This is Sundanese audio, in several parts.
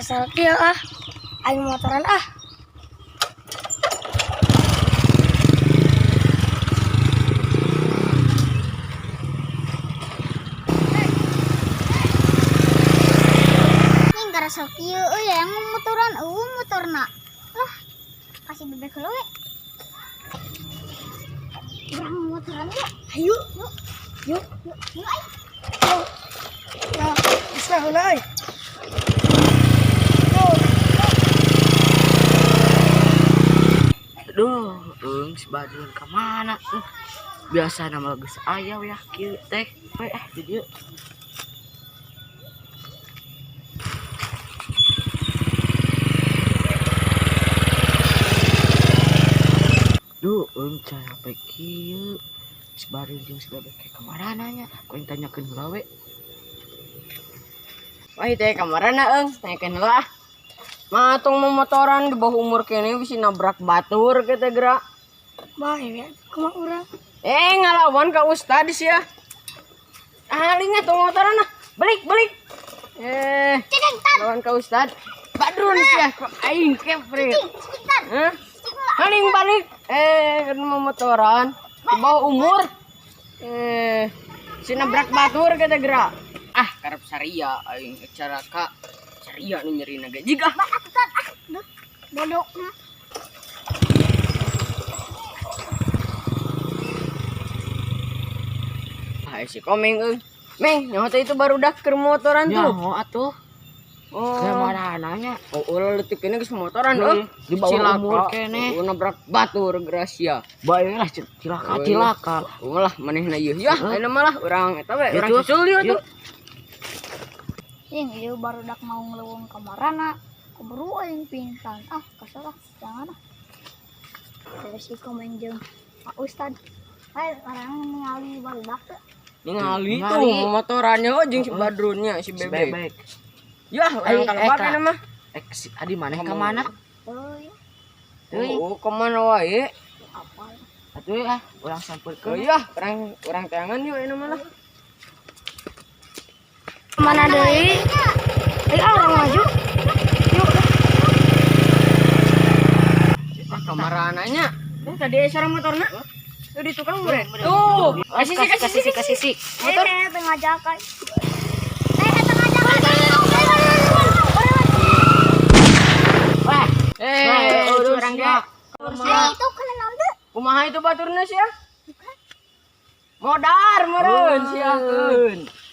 Kesel kieu ah. Aing motoran ah. Ning karasa kieu euy yang motoran eueuh motorna. Lah, kasih bebek heula we. Urang motoran yuk. Ayo. Yuk, Yuk. yuk, yuk ayo. Ya, bisa heula euy. Yuk. Aduh, eung si Badrun ka mana? Biasa nama geus aya ya kieu teh. We ah di dieu. Duh, eung capek kieu. Si Badrun jeung si Bebek ka kamarana nya? Ku aing tanyakeun heula we. Wah, teh kamarana eung, tanyakeun heula ah. Matung momotoran di bawah umur kene bisa nabrak batur kita gerak. Bae we kumaha urang? Eh, ngalawan ka ustad sia. Ah, lingat tong motoran ah. Balik, balik. Eh, Cicing tan. lawan ka ustad. Badrun sia, kok aing kepret. Cicing tan. Hah? Haling balik. Eh, kan momotoran di bawah umur. Eh, si nabrak batur kita gerak. Ah, karep saria aing cara ka saria nu nyerina ge. Jig ah. Bah, atuh tan ah. Duh, bodoh. Ah, si Komeng euy. Meng, nyaho teh itu baru dah keur motoran tuh. Nyaho atuh. Oh. Kamarana nya? Oh, ulah leutik ini geus motoran euy. Di bawah umur keneh. Oh, nabrak batur Gracia. Bae lah cilaka Oh, iya. cilaka. Ulah manehna ieu. Yah, ayeuna mah lah urang eta we, urang Gitu. susul ieu tuh. Ing ieu barudak mau ngelewung ka marana. Keburu aing pingsan. Ah, kesel ah. Jangan ah. Terus si Komeng jeung Pak Ustad. Hai, orang ningali barudak teu. Ningali tuh Ningali. motorannya oh jeung si Badrunnya si Si Bebek. Bebek. Yah, urang Ai, kalebat eh, Kak. ayeuna mah. Eh, si Adi maneh ka mana? Euy, Teuing. Oh, kemana wae? apa? Atuh ah, urang Oh sampeurkeun. iya, urang urang teangan yuk ayeuna mah lah. Mana deui? Ayo ah, urang maju. Yuk. Ah, kamarananya. Eh, tadi aya sareng motorna. Tuh di tukang meureun. Tuh, kasih sih, kasih sih, kasih sih. Motor. Eh, tengah jalan. Eh, tengah jalan. Wah, Eh, urang curang ge. Eh, itu kena naon teu? Kumaha itu baturna sia? Modar meureun sia.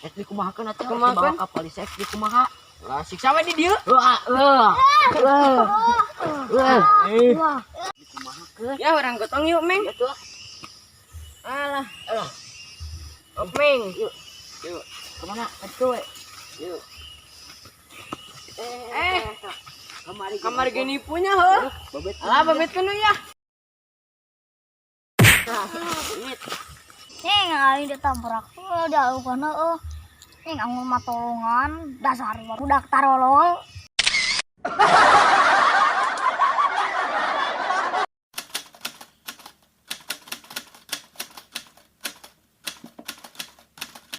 Eh, dikumahakeun atuh? Kumahakeun? Dibawa ka polisi ek dikumaha? Lah siksa we di dieu. Wah, wah. Wah. Wah. Wah, Ya urang gotong yuk, Meng. Atuh. Alah, alah. Oh, Meng. Yuk. Yuk. Kemana? Atuh we. Yuk. Eh, Kamari kamar gini punya heuh. Babet. Alah, babet kenu ya. Ning aing ditabrak. Udah kana eueuh. Ning amun matolongan dasar barudak tarolol.